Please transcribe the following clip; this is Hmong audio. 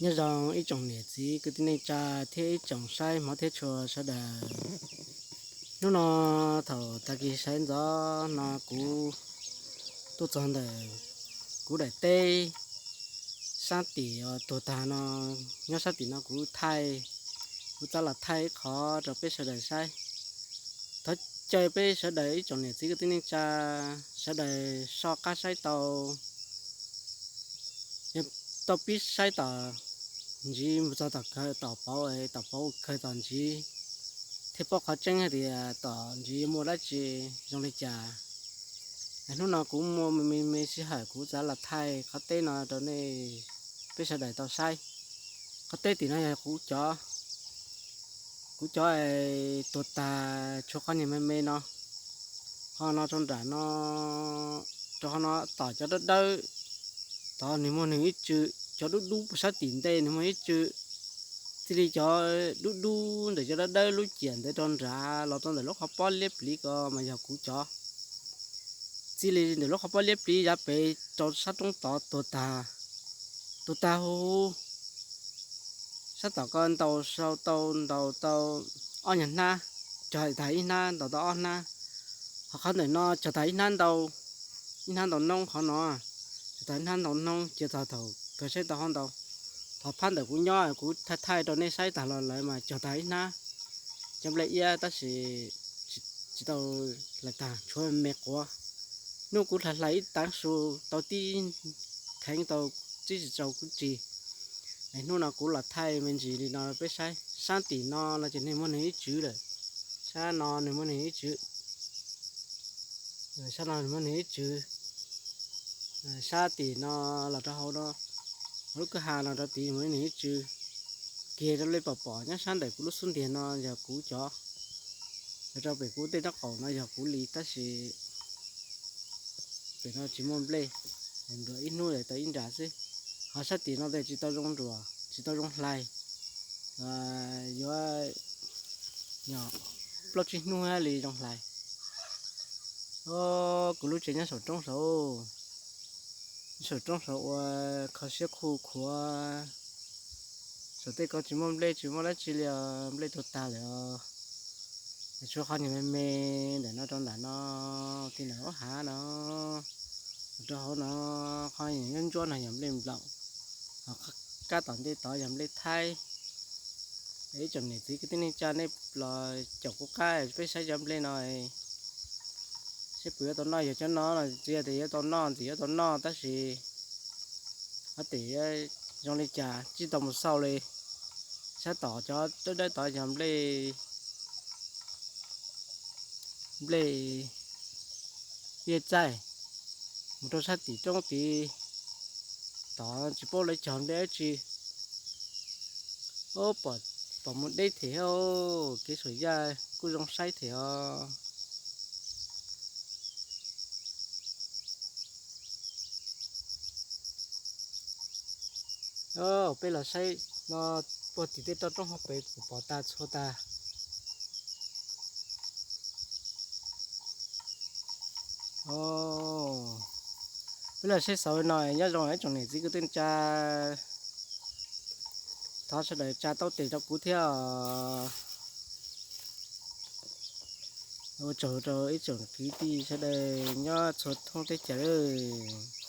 Nyob zoo ib tsoom niam txiv kwv tij neej tsa thiab ib tsoom saib hmov thiab tshua sawv daws. Hnub no thaum tag kis sawv ntxov no kuv tuaj txog ntawm kuv daim teb sab tim uas tuag tag no, nyob sab tim no kuv thaij, kuv xav los thaij ib qho rau peb sawv daws saib. Thov caw peb sawv daws ib tsoom niam txiv kwv tij neej tsa sawv daws soj qab saib tau, yog tau pib saib tom ntsis mus txog tom kawg tom pauv, tom pauv kawg tom ntsis thiaj paub qhov tseeb hais tias tom ntsis muaj dab tsi zoo li cas. Hnub no kuv muaj me me sij hawm kuv xav los thaij qhov teb no rau nej peb sawv daws tau saib. Qhov teb tim no yog kuv cov, kuv cov tuag tag tshuav qhov niag me me no. Qhov no rau nram no, rau qhov no tom cov dawb dawb, tod nws muaj nws ib tswm, cov dub dub puag sab tim ntej nws muaj ib tswm. Txij li cov dub dub ntawm cov dawb dawb lub ciam ntawd rau nrad los rau ntawm lub qhov pob liab pliv ko mas yog kuv cov. Txij li ntawm lub qhov pob liab pliv yav pem rau sab roob tod tuag tag, tuag tag huv huv. Sab tom ko ntaus sau tau, ntaus tau ob nyuag hnab, cog tag ib hnab ntaus tau ob hnab. Ho qhov ntawm no cog tag ib hnab ntau, ib hnab ntau noob qhov no, cog tag ib hnab ntau noob cia txog thaum kawg saib tau hauv ntau. Thov phab ntawm kuv nyob kuv thaij thaij rau nej saib tag los lawm mas cog tag ib hnab cov nplej iab tab sis tsis tau hlais tag, tshuav me quav. Hnub kuv hlais hlais ib taav su tau tib kheev tau tib tsis tau kuv tsis. Hnub no kuv los thaij me ntsis li no peb saib. Sab tim no no ces nws muaj nws ib tswv lawm, sab no nws muaj nws ib tswv, sab no nws muaj nws ib tswv. Sab tim no los rau hauv no, lub kwj ha no rau tid muaj nws ib tswv. Kiag rau li pom pom nyob sab ntawm kuv lub xub ntiag no yog kuv cov, rau pem kuv tej nraub qaum no yog kuv li tab sis pem no tsis muaj nplej, nruam ib hnub tau ib nra xwb. Ho sab tim no tes tsis tau zoo nruam tsis tau zoo hlais, yuav plaub tsib hnub li zoo hlais. Kuv lub tsev nyob saum roob saud, nyob saum roob saud ua kho siab khuj khuav. Saum tej ko tsis muaj nplej tsis muaj dab tsi li os, nplej tuag tag lawm os. Tshuav qhov niag me me ntawm no rau nram no, ti ntawm ub hav no, rau hauv no, qhov niag ntsuab ntsuab no yog nplej nplaum, ho kab tom ntej tod yog nplej thaib. Ib tsoom niam txiv kwv tij neej tsa nej los caum kuv qab peb saib cov nplej no seb puas yuav tau noj. Yog cov no no tsis yog tias yuav tau noj, ntxim yuav tau noj tab sis ho tias zoo li cas tsis tau mus xauj li. Sab tom cov dawb dawb tod yog nplej, nplej piaj txaij, mus rau sab tim roob tid tod tsis paub lawv cog nplej dab tsi. Pom mus deb thiab, kev saum yaj kuj zoo saib thiab os. Peb los saib no, puag tim tej toj roob hauv pes kuj pom tag txhua tag. Peb los saib xauv no, nyob zoo ib tsoom niam txiv kwv tij neej tsa, thov sawv daws tsa taub tes rau kuv thiab. Ua tsaug rau ib tsoom kwv tij sawv daws nyob txhua thoob teb chaws.